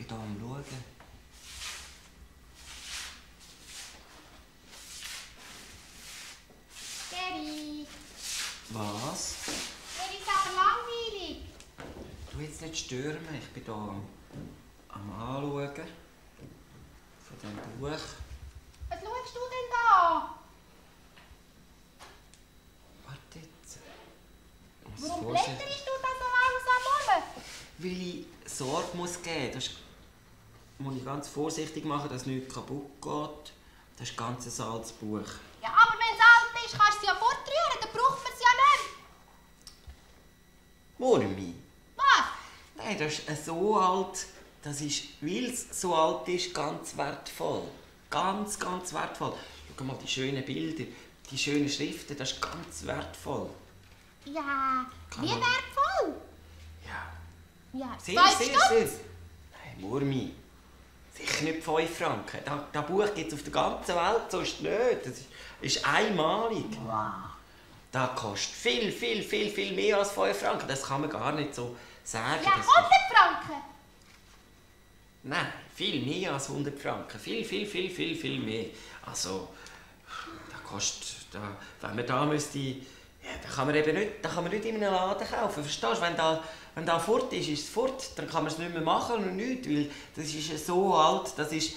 bin hier am Schauen. Geri! Was? Mir ist aber langweilig. Du jetzt nicht stören, ich bin hier am Anschauen von diesem Buch. Was schaust du denn da? Warte jetzt. Warum blätterst du da so langsam rum? Weil ich Sorge muss geben muss. Das muss ich ganz vorsichtig machen, dass nichts kaputt geht. Das ist ein ganz altes Buch. Ja, aber wenn es alt ist, kannst du es ja fortrühren, dann braucht man es ja nicht. Murmi? Was? Nein, das ist so alt. Das ist, weil es so alt ist, ganz wertvoll. Ganz, ganz wertvoll. Schau mal, die schönen Bilder, die schönen Schriften, das ist ganz wertvoll. Ja, Kann wie man- wertvoll? Ja. Ja, Sehr, 5 sehr, Stutz. sehr. Nein, Murmi. Sicher nicht 5 Franken. Das Buch gibt es auf der ganzen Welt, sonst nicht. Das ist einmalig. Wow. Das kostet viel, viel, viel, viel mehr als 5 Franken. Das kann man gar nicht so sagen. Ja, Das 100 Franken. Nein, viel mehr als 100 Franken. Viel, viel, viel, viel, viel mehr. Also, das kostet, wenn man da müsste, ja, da kann man eben nicht, da kann man nicht in einem Laden kaufen. Verstehst du? Wenn da fort ist, ist es fort. Dann kann man es nicht mehr machen und nichts, weil das ist so alt, das ist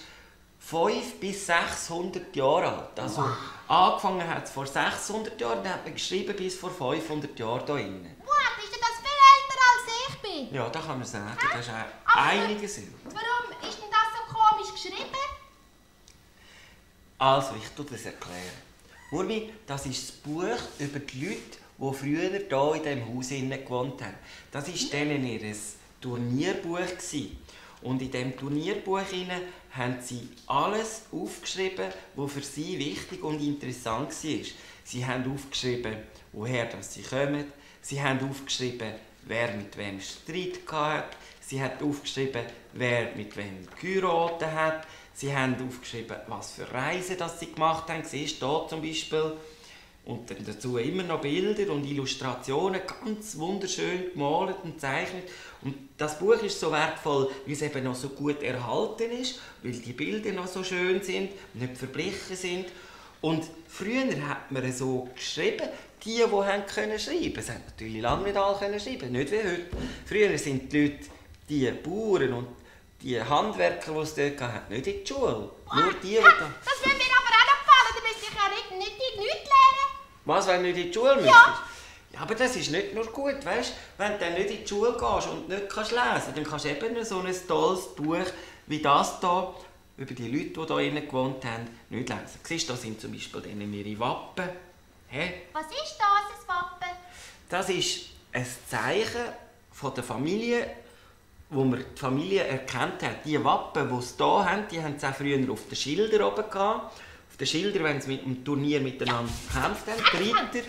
500 bis 600 Jahre alt. Also, angefangen hat es vor 600 Jahren, dann hat man geschrieben bis vor 500 Jahren hier drin. What, ist denn das viel älter als ich bin? Ja, das kann man sagen. Das ist Aber- einiges älter. Warum ist denn das so komisch geschrieben? Also, ich tue das erklären. Murmi, das ist das Buch über die Leute, die früher hier in diesem Haus gewohnt haben. Das war denen ihr Turnierbuch. Und in diesem Turnierbuch haben sie alles aufgeschrieben, was für sie wichtig und interessant war. Sie haben aufgeschrieben, woher sie kommen. Sie haben aufgeschrieben, wer mit wem Streit hatte. Sie haben aufgeschrieben, wer mit wem geheiratet hat. Sie haben aufgeschrieben, was für Reisen das sie gemacht haben. Siehst du hier zum Beispiel. Und dann dazu immer noch Bilder und Illustrationen, ganz wunderschön gemalt und gezeichnet. Und das Buch ist so wertvoll, weil es eben noch so gut erhalten ist, weil die Bilder noch so schön sind, nicht verblichen sind. Und früher hat man so geschrieben, die haben können schreiben. Es haben natürlich lange nicht alle können schreiben, nicht wie heute. Früher sind die Leute, die Bauern und die Handwerker, die es dort hatten, nicht in die Schule. Nur die da... Das würde mir aber auch noch gefallen, dann müsste ich ja nicht lernen. Was, wenn du nicht in die Schule müsstest? Ja, aber das ist nicht nur gut, weißt? Wenn du dann nicht in die Schule gehst und nicht lesen kannst, dann kannst du eben so ein tolles Buch wie das hier über die Leute, die hier drinnen gewohnt haben, nicht lesen. Siehst du, da sind zum Beispiel dann ihre Wappen. Hä? Was ist das, ein Wappen? Das ist ein Zeichen von der Familie, wo man die Familie erkannt hat. Die Wappen, die sie hier haben, die haben sie auch früher auf den Schildern oben gehabt. Auf den Schildern, wenn sie mit dem Turnier miteinander gekämpft haben, die Ritter.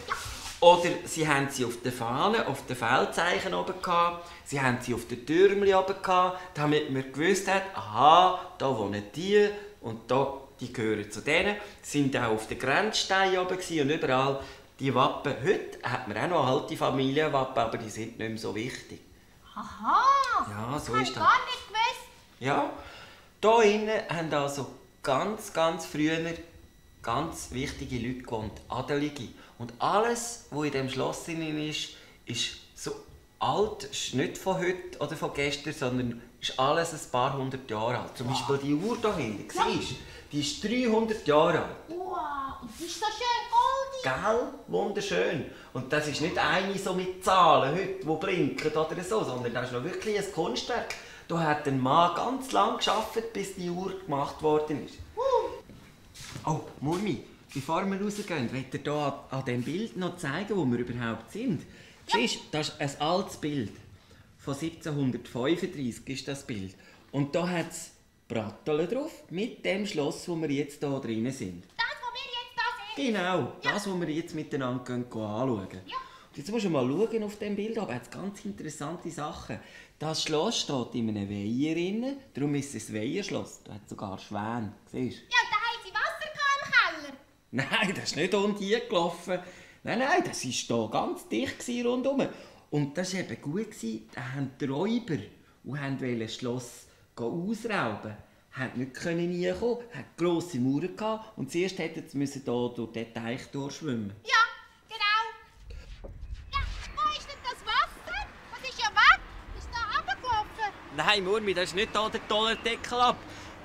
Oder sie haben sie auf den Fahnen, auf den Feldzeichen oben gehabt. Sie haben sie auf den Türmchen oben gehabt, damit man gewusst hat, aha, da wohnen die und da, die gehören zu denen. Sie sind auch auf den Grenzsteinen oben und überall die Wappen. Heute hat man auch noch alte Familienwappen, aber die sind nicht mehr so wichtig. Aha, Ja, so das ist habe ich das. gar nicht gewusst. Ja, hier innen haben also ganz, ganz früher ganz wichtige Leute gewohnt, Adelige. Und alles, was in diesem Schloss ist so alt, ist nicht von heute oder von gestern, sondern ist alles ein paar hundert Jahre alt. Zum Beispiel die Uhr hier hinten, siehst du? Die ist 300 Jahre alt. Wow, und die ist so schön goldig. Gell? Wunderschön. Und das ist nicht eine so mit Zahlen heute, die blinken oder so, sondern das ist noch wirklich ein Kunstwerk. Da hat ein Mann ganz lange gearbeitet, bis die Uhr gemacht worden ist. Oh, Murmi, bevor wir rausgehen, wollt ihr hier an diesem Bild noch zeigen, wo wir überhaupt sind? Ja. Siehst du, das ist ein altes Bild. Von 1735 ist das Bild. Und da hat es Bratteln drauf, mit dem Schloss, wo wir jetzt hier drinnen sind. Das, was wir jetzt da sehen. Genau, das, was wir jetzt miteinander anschauen. Ja. Und jetzt musst du mal schauen auf dem Bild, aber es ganz interessante Sachen. Das Schloss steht in einem Weiher drin, darum ist es ein Weiherschloss. Da hat sogar Schwäne, siehst du? Ja, und da haben sie Wasser im Keller. Nein, das ist nicht unten hier gelaufen. Nein, das war hier ganz dicht rundherum. Und das war eben gut, da haben die Räuber und wollten das Schloss ausrauben. Haben nicht reinkommen, hatten grosse Mauern gehabt und zuerst hätten sie hier durch diesen Teich durchschwimmen. Ja, genau. Ja, wo ist denn das Wasser? Das ist ja weg. Ist da runtergelaufen? Nein, Murmi, das ist nicht hier der Tollendeckel ab.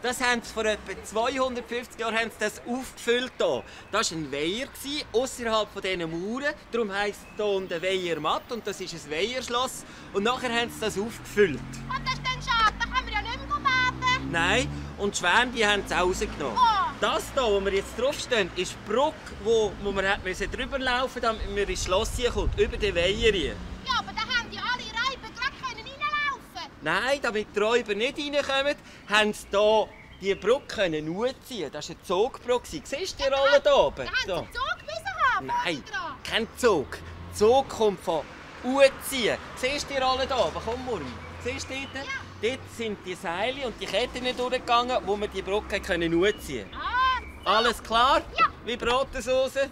Das haben sie vor etwa 250 Jahren haben sie das aufgefüllt. Hier. Das war ein Weiher außerhalb dieser Mauern. Darum heisst es hier unten Weihermatt und das ist ein Weiherschloss. Und nachher haben sie das aufgefüllt. Und das ist dann schade, da können wir ja nicht mehr baden. Nein, und die Schwäne die haben es auch rausgenommen. Oh. Das hier, wo wir jetzt draufstehen, ist die Brücke, wo man drüber laufen musste, damit man ins Schloss kommt, über den Weiher. Ja, aber da haben die alle Räuber gerade reinlaufen. Nein, damit die Räuber nicht reinkommen, haben sie hier die Brücke hochziehen. Das war eine Zugbrücke. Siehst du die Rolle hier oben? Da haben sie einen Zug müssen haben. Nein, kein Zug. Der Zug kommt von hochziehen. Siehst du die Rolle hier oben? Komm, Murmi. Siehst du dort? Ja. Dort sind die Seile und die Ketten durchgegangen, wo wir die Brücke hochziehen konnten. Ah, Alles klar? Ja. Wie Bratensauce? super.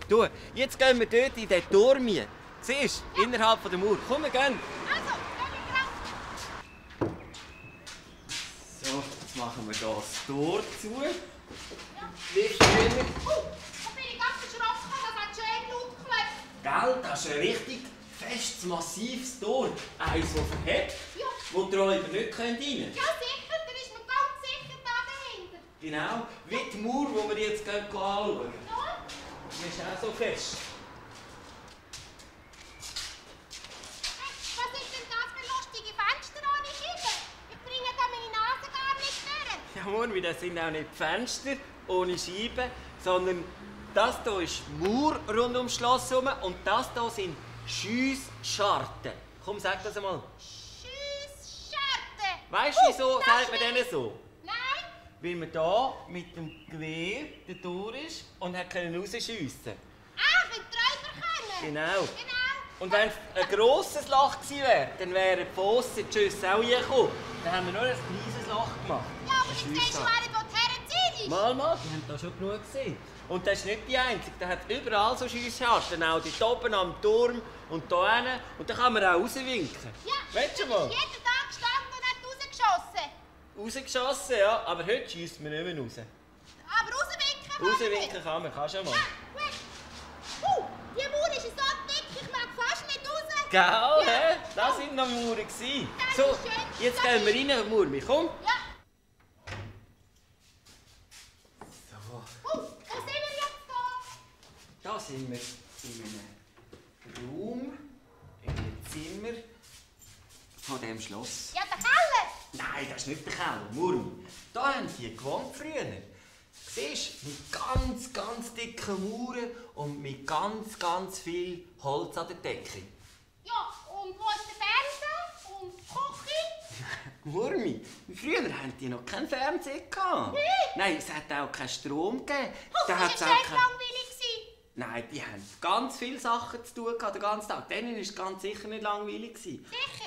Du, jetzt gehen wir dort in den Turm hier. Siehst du? Innerhalb der Mauer. Komm, wir gehen. Also, gehen wir drauf. So, jetzt machen wir hier das Tor zu. Ja. Wie schön. Da bin ich ganz erschrocken, das hat schön laut geklopft. Gell, das ist ein richtig festes, massives Tor. Eins, das verhebt, Ja. wo die Räuber nicht rein können. Ja, sicher, dann ist man ganz sicher da dahinter. Genau, wie die Mauer, die wir jetzt anschauen. Ja? Die ist auch so fest. Was ist denn das für lustige Fenster ohne Scheiben? Ich bringe da meine Nase gar nicht durch. Ja, Murmi, das sind auch nicht Fenster ohne Scheiben, sondern das hier ist die Mauer rund ums Schloss herum und das hier sind Schiessscharten. Komm, sag das einmal. Schiessscharte. Weißt du, wieso das sagt man will- denen so? Nein. Weil man hier mit dem Gewehr der Tour ist und hat rausschiessen. Ah, für die Räuber können. Genau. Genau. Und wenn es ein grosses Loch gewesen wäre, dann wären die Fossen, die Schüsse auch reingekommen. Dann haben wir nur ein kleines Loch gemacht. Ja, aber jetzt weisst du auch nicht, wo die Herren sind. Mal, die haben da schon genug gesehen. Und das ist nicht die einzige. Da hat überall so Schiessscharten. Auch dort oben am Turm und hier hinten. Und da kann man auch rauswinken. Ja, Willst du da mal? ist jeden Tag gestanden und hat rausgeschossen. Rausgeschossen, ja. Aber heute schiesst man nicht mehr raus. Aber rauswinken kann man Rauswinken nicht. kann man, kannst du mal. Ja, gut. Die Mauer ist so dick, ich mag fast nicht raus. Gell, Ja. hä? Das waren noch Mauern. Das So, ist schön. jetzt gehen wir rein, Murmi. Komm. Ja. So. Wo sind wir jetzt da? Da sind wir in einem Raum, in einem Zimmer von diesem Schloss. Ja, der Keller. Nein, das ist nicht der Keller, Murmi. Da haben die gewohnt früher. Siehst du, mit ganz, ganz dicken Mauern und mit ganz, ganz viel Holz an der Decke. Ja, und wo ist der Fernseher und die Küche? Murmi, früher hatten die noch keinen Fernseher. Nein, es hat auch keinen Strom gegeben. Da Das hat's war auch schön langweilig. Nein, die haben ganz viele Sachen zu tun gehabt, den ganzen Tag. Denen war es ganz sicher nicht langweilig. Sicher.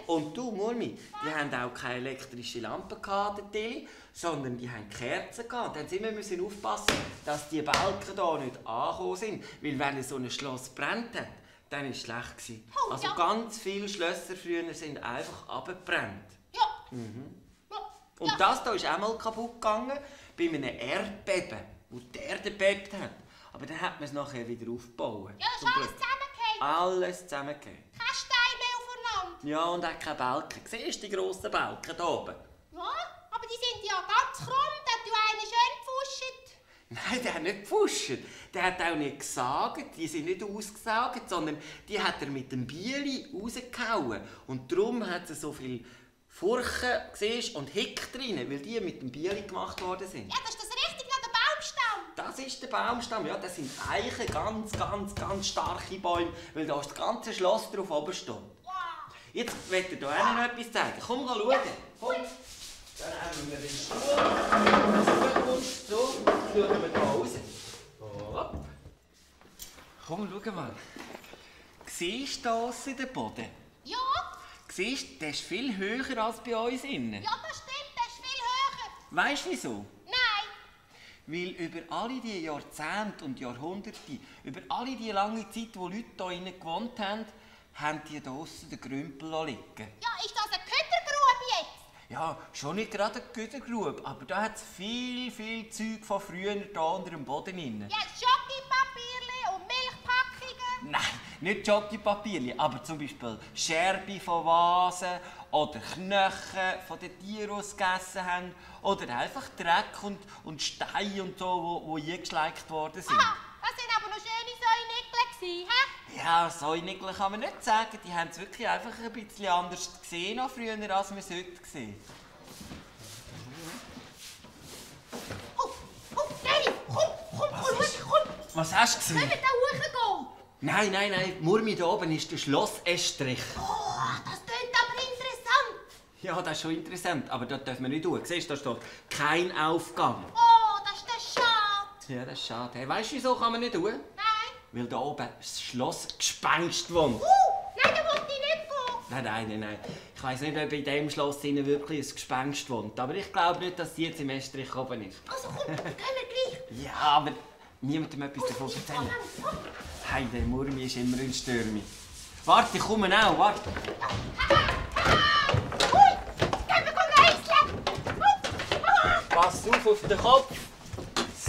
Und du, Murmi, die haben auch keine elektrische Lampe gehabt, der Tilly, sondern die haben Kerzen gehabt. Dann müssen wir immer aufpassen, dass die Balken hier nicht angekommen sind. Weil wenn so ein Schloss brennt hat, dann war es schlecht gewesen. Oh, Also ja. ganz viele Schlösser früher sind einfach abgebrannt. Ja. Ja. Und Ja. das hier ist auch mal kaputt gegangen bei einem Erdbeben, wo die Erde gebebt hat. Aber dann hat man es nachher wieder aufgebaut. Ja, das Zum ist alles Glück. zusammengefallen. Alles zusammengefallen. Kein Stein mehr aufeinander. Ja, und auch keine Balken. Siehst du die grossen Balken hier oben? Ja, aber die sind ja ganz krumm, da hat ja einer schön gefuscht. Nein, der hat nicht gefuscht. Der hat auch nicht gesagt. Die sind nicht ausgesaugt, sondern die hat er mit dem Bieli rausgehauen. Und darum hat es so viel Furchen siehst, und Hick drin, weil die mit dem Bieli gemacht worden sind. Ja, das ist das richtig noch der Baumstamm. Das ist der Baumstamm. Ja, das sind Eichen, ganz, ganz, ganz starke Bäume, weil da das ganze Schloss drauf oben steht. Wow. Jetzt möchte ich dir auch noch etwas zeigen. Komm, mal schauen. Komm. Dann haben wir den Stuhl. Wenn du kommst, so, schauen wir da raus. Hopp. Komm, schau mal. Siehst du da aussen den Boden? Ja, Siehst du, der ist viel höher als bei uns innen. ja, das stimmt, das ist viel höher. Weißt du wieso? Nein. Weil über alle die Jahrzehnte und Jahrhunderte, über alle die lange Zeit, wo Leute hier innen gewohnt haben, haben die hier draussen den Grümpel liegen. Ja, ist das eine Ködergrube jetzt? Ja, schon nicht gerade eine Gütergrube, aber da hat es viel Zeug von früher da unter dem Boden drin. Ja, Schokipapierli und Milchpackungen. Nein, nicht Joggipapier, aber zum Beispiel Scherben von Vasen oder Knochen von den Tieren, die sie gegessen haben. Oder einfach Dreck und Steine und so, die eingeschleckt worden sind. Aha, das sind aber noch schöne Säunickel, hä? Ja, Säunickel kann man nicht sagen. Die haben es wirklich einfach ein bisschen anders gesehen als früher, als wir es heute sehen. Oh, Daddy, komm. Was hast du gesehen? Können wir da hochgehen? Nein, Murmi, da oben ist der Schlossestrich. Oh, das klingt aber interessant. Ja, das ist schon interessant, aber dort dürfen wir nicht durch. Siehst du, da steht «Kein Aufgang». Oh, das ist der Schade. Ja, das ist schade. Hey, weißt du, wieso kann man nicht durch? Nein. Weil da oben das Schlossgespenst wohnt. Nein, da wollte ich nicht gehen. Nein. Ich weiss nicht, ob in diesem Schloss wirklich ein Gespenst wohnt. Aber ich glaube nicht, dass sie jetzt im Estrich oben ist. Also komm, gehen wir gleich. Ja, aber niemandem etwas davon erzählen. Hey, der Murmi ist immer ein Stürmi. Warte, ich komme auch, warte. Hui, gehen wir reiseln. Pass auf den Kopf.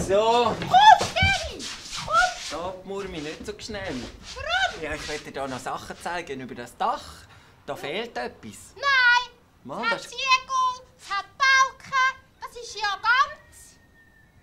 So. Komm, Daddy. Komm. Stopp, Murmi, nicht so schnell. Warum? Ja, ich werde dir da noch Sachen zeigen über das Dach. Da fehlt etwas. Nein. Mann, Es hat das ist... Ziegel, es hat Balken. Das ist ja ganz.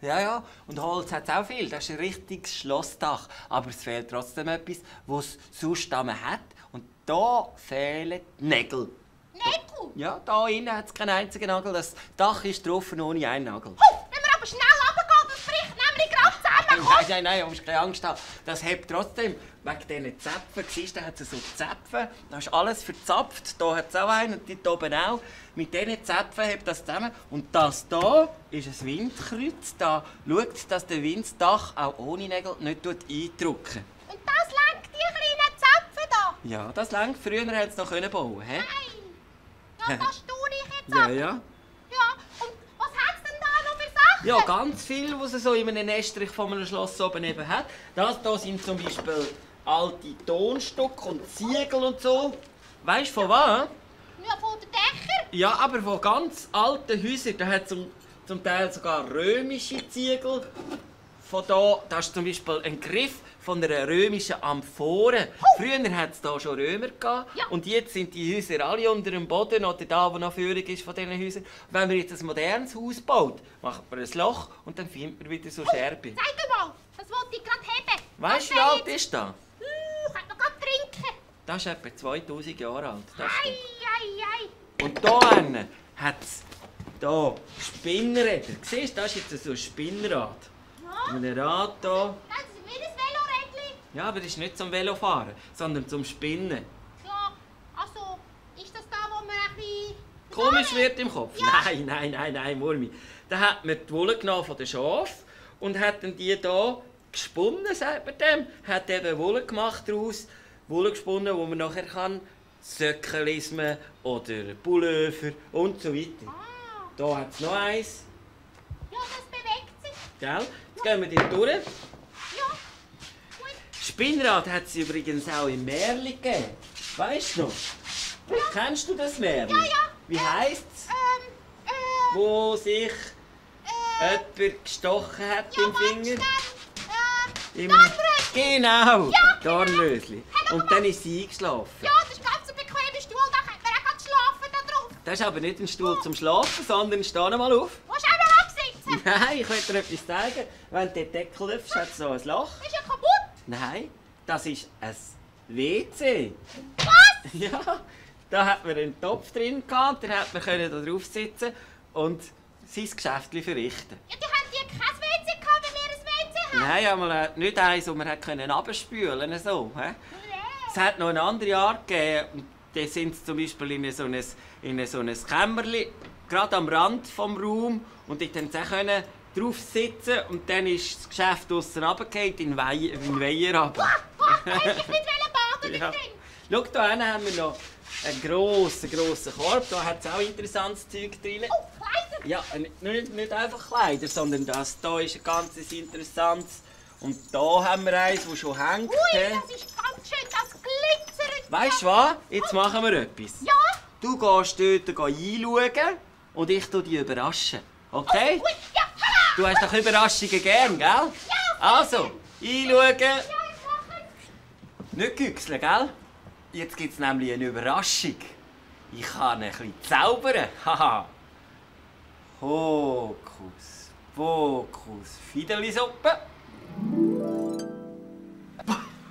Ja, und Holz hat es auch viel. Das ist ein richtiges Schlossdach. Aber es fehlt trotzdem etwas, was es sonst hat. Und da fehlen die Nägel. Nägel. Ja, da innen hat es keinen einzigen Nagel. Das Dach ist drauf ohne einen Nagel. Wenn wir aber schnell runtergehen, das bricht nämlich gerade zusammen. Nein, du musst keine Angst haben. Das hebt trotzdem wegen diesen Zäpfen. Siehst du, da hat es so Zäpfe. Da ist alles verzapft. Da hat es auch einen und dort oben auch. Mit diesen Zäpfen hebt das zusammen. Und das hier ist ein Windkreuz. Da schaut, dass der Wind das Dach auch ohne Nägel nicht eindrückt. Und das lenkt die kleinen Zöpfe da. Ja, das langt. Früher hätte es noch bauen können. Nein. Ja, das staune ich jetzt Ja, ab. ja. Ja, und was hat es denn da noch für Sachen? Ja, ganz viel, was es so in einem Estrich von einem Schloss oben eben hat. Das hier sind zum Beispiel alte Tonstücke und Ziegel und so. Weißt du von was? Ja, von den Dächern. Ja, aber von ganz alten Häusern. Da hat zum Teil sogar römische Ziegel. Von da ist zum Beispiel ein Griff von einer römischen Amphore. Früher hat es da schon Römer gehabt. Ja. Und jetzt sind die Häuser alle unter dem Boden oder da, wo noch Führung ist von diesen Häusern. Wenn man jetzt ein modernes Haus baut, macht man ein Loch und dann findet man wieder so Scherben. Zeig mal, das wollte ich gerade heben. Weißt du, wie Was alt denn ist das? jetzt? Ich kann noch gerade trinken. Das ist etwa 2000 Jahre alt. Das Ei, Stück. ei, ei. Und hier hinten hat es Spinnräder. Siehst du, das ist jetzt so ein Spinnrad. Ja, Ein Rad hier. das ist wie ein Velorädchen. Ja, aber das ist nicht zum Velofahren, sondern zum Spinnen. Ja, also, ist das da, wo man ein bisschen... Komisch wird im Kopf. Ja. Nein, Murmi. Da hat man die Wolle genommen von den Schafen und hat dann die hier gesponnen, sagt man dem. Hat eben Wolle gemacht daraus. Wolle gesponnen, wo man nachher kann Söckelismen oder Pullover und so weiter. Ah, Hier hat es noch eins. ja, das bewegt sich. Gell? Jetzt gehen wir dort durch. Ja, gut. Spinnrad hat es übrigens auch im Märli gegeben. Weißt du noch? Kennst du das Märli? Ja. Wie heisst es? Wo sich jemand gestochen hat im Finger? Im Genau! Ja, Dornrösli. Und dann ist sie eingeschlafen. Ja, das ist ganz ein bequemer Stuhl, da könnte man auch gerade schlafen da drauf. Das ist aber nicht ein Stuhl zum Schlafen, sondern steh mal auf. Willst du auch noch absitzen? Nein, ich will dir etwas zeigen. Wenn du den Deckel öffnest, hat es so ein Loch. Ist ja kaputt. Nein, das ist ein WC. Was? Ja, da hat man einen Topf drin gehabt, da hat man da drauf sitzen und sein Geschäft verrichten. Ja, die haben hier kein WC gehabt, wenn wir ein WC haben. Nein, einmal nicht eins, wo man abspülen konnte. So, es hat noch eine andere Art gegeben. Und da sind sie zum Beispiel in so ein Kämmerchen, gerade am Rand des Raums. Und dort konnten sie auch drauf sitzen und dann ist das Geschäft draussen runtergefallen in den Weiher runter. Ich nicht baden Ja. da drin. Schau, hier hinten haben wir noch einen grossen Korb. Da hat es auch interessantes Zeug drin. Oh, Kleider. Ja, nicht einfach Kleider, sondern das hier ist ein ganz interessantes. Und da haben wir eins, das schon hängt. Ui, das ist ganz schön, das glitzert. Weißt du was? Jetzt machen wir etwas. Ja, Du gehst dort einschauen und ich tue dich überraschen. Okay? Gut, ja, Du hast doch Überraschungen gern, gell? ja. Also, einschauen. Ja, ich mache es. Nicht güchseln, gell? Jetzt gibt es nämlich eine Überraschung. Ich kann ein bisschen zaubern. Haha. Hokus, Pokus, Fidelisuppe.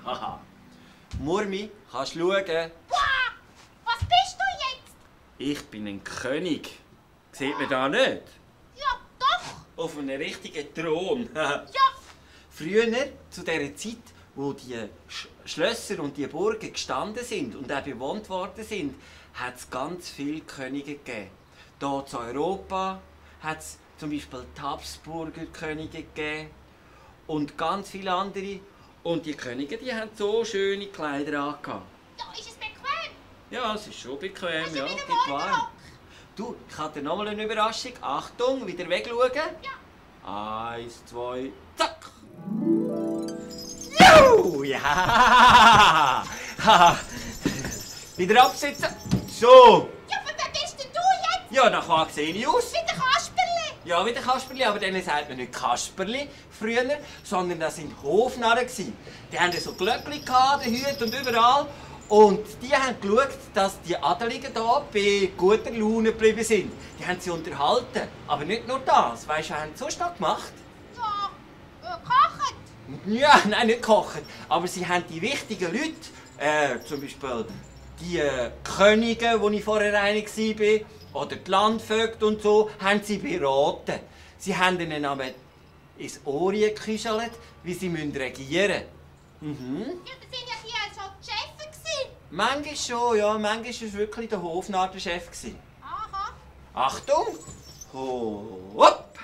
Haha. Murmi, kannst du schauen? Wow, was bist du jetzt? Ich bin ein König. Sieht man da nicht? Ja, doch. Auf einem richtigen Thron. Ja. Früher, zu dieser Zeit, wo die Schlösser und die Burgen gestanden sind und auch bewohnt worden sind, hat es ganz viele Könige gegeben. Hier in Europa hat es zum Beispiel die Habsburger Könige gegeben und ganz viele andere. Und die Könige, die haben so schöne Kleider angehabt. Ja, ist es bequem? Ja, es ist schon bequem, Hast du ja, wieder geht warm. Morgenrock? Du, ich habe dir nochmal eine Überraschung. Achtung, wieder wegschauen. Ja. 1, 2, zack! Juhu! Ja! Wieder absitzen. So! Ja, aber wer bist denn du jetzt? Ja, nachher sehe ich aus. Wie der Kasperli? Ja, wie der Kasperli, aber denen sagt man nicht Kasperli früher, sondern das sind Hofnarren gsi. Die hatten so Glöckchen an den Hüten und überall. Und die haben geschaut, dass die Adeligen hier bei guter Laune geblieben sind. Die haben sie unterhalten. Aber nicht nur das. Weißt du, was haben sie sonst noch gemacht? Ja, kochen. Ja, nein, nicht kochen. Aber sie haben die wichtigen Leute, zum Beispiel die Könige, wo ich vorher eine war, oder die Landvögte und so, haben sie beraten. Sie haben ihnen aber ins Ohr geküschelt, wie sie regieren müssen. Ja, das sind ja die so die Chefs gewesen. Manchmal schon, ja. Manchmal war wirklich der Hofnarr der Chef. Aha. Achtung! Hopp!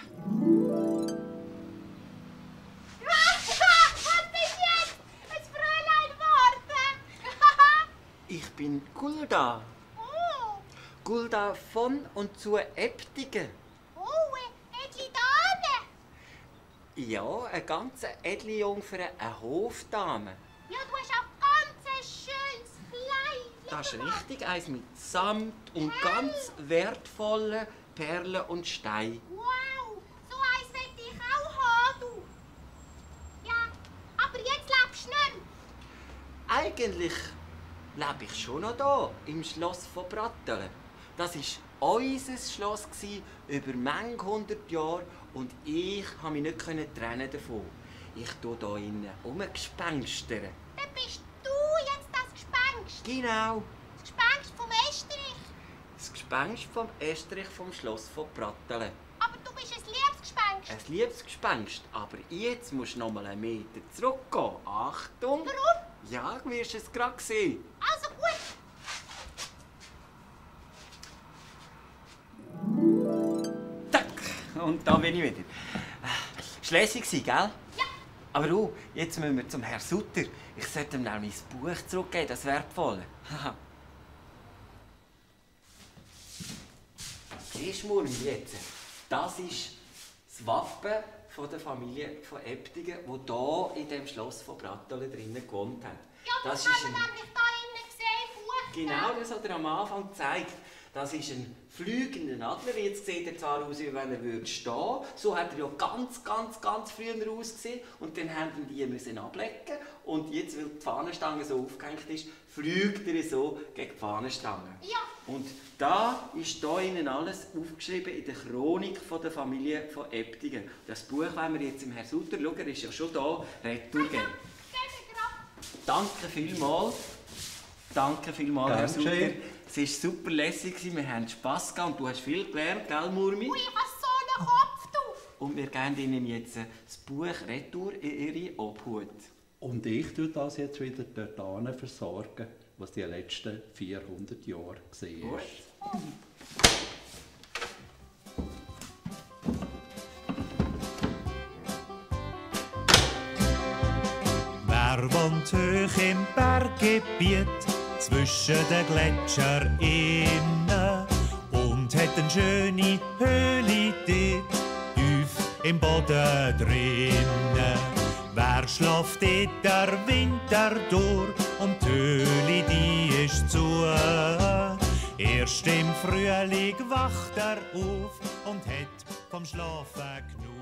Was bist du jetzt? Ein Fräulein geworden? Ich bin Gulda. Oh, Gulda von und zu Äptigen. edle Dame. Ja, eine ganz edle Jungfer, eine Hofdame. Ja, du hast auch ganz ein schönes Kleid. Das ist richtig, eins mit Samt und ganz wertvollen Perlen und Steinen. Wow, so eins möchte ich auch haben, du. Ja, aber jetzt lebst du nicht mehr. Eigentlich lebe ich schon noch hier, im Schloss von Brattelen. Das war unser Schloss über manche 100 Jahre und ich konnte mich nicht trennen davon. Ich tue hier innen rumgespenstern. Dann bist du jetzt das Gespenst. Genau, Das Gespenst vom Estrich. das Gespenst vom Estrich vom Schloss von Brattelen. Aber du bist ein Liebesgespenst. Ein liebes Gespenst, aber jetzt musst du noch mal einen Meter zurückgehen. Achtung! Warum? Ja, du wirst es gerade sehen. Also gut. Zack! Und da bin ich wieder. Schlässig war, gell? Ja. Aber du, jetzt müssen wir zum Herrn Sutter. Ich sollte ihm nämlich mein Buch zurückgeben, das Wertvolle. Siehst du, Murmi, jetzt? Das ist das Wappen von der Familie von Äptigen, die hier in dem Schloss von Brattelen drinnen gewohnt hat. Ja, das ist haben wir nämlich da innen gesehen, Buch. Genau, das hat er am Anfang gezeigt. Das ist ein fliegender Adler. Jetzt sieht er zwar aus, wie wenn er stehen würde. So hat er ja ganz früher ausgesehen. Und dann mussten die ablecken. Und jetzt, weil die Fahnenstange so aufgehängt ist, fliegt er so gegen die Fahnenstange. Ja. Und da ist hier innen alles aufgeschrieben in der Chronik von der Familie von Äptigen. Das Buch wollen wir jetzt im Herrn Sutter schauen. Er ist ja schon da. Retour geben. Danke vielmals. Danke vielmals, Herr Sutter. Es war super lässig, wir hatten Spass gehabt und du hast viel gelernt, gell, Murmi? Ui, ich habe so einen Kopf, du. Und wir geben Ihnen jetzt das Buch Retour in Ihre Obhut. Und ich tue das jetzt wieder dort versorgen, was die letzten 400 Jahre gesehen Gut. ist. Wer wohnt hoch im Berggebiet zwischen den Gletschern innen und hat eine schöne Höhle dort tief im Boden drinnen? Wer schläft dort der Winter durch und die Höhle die ist zu? Er Erst im Frühling wacht er auf und hat vom Schlafen genug.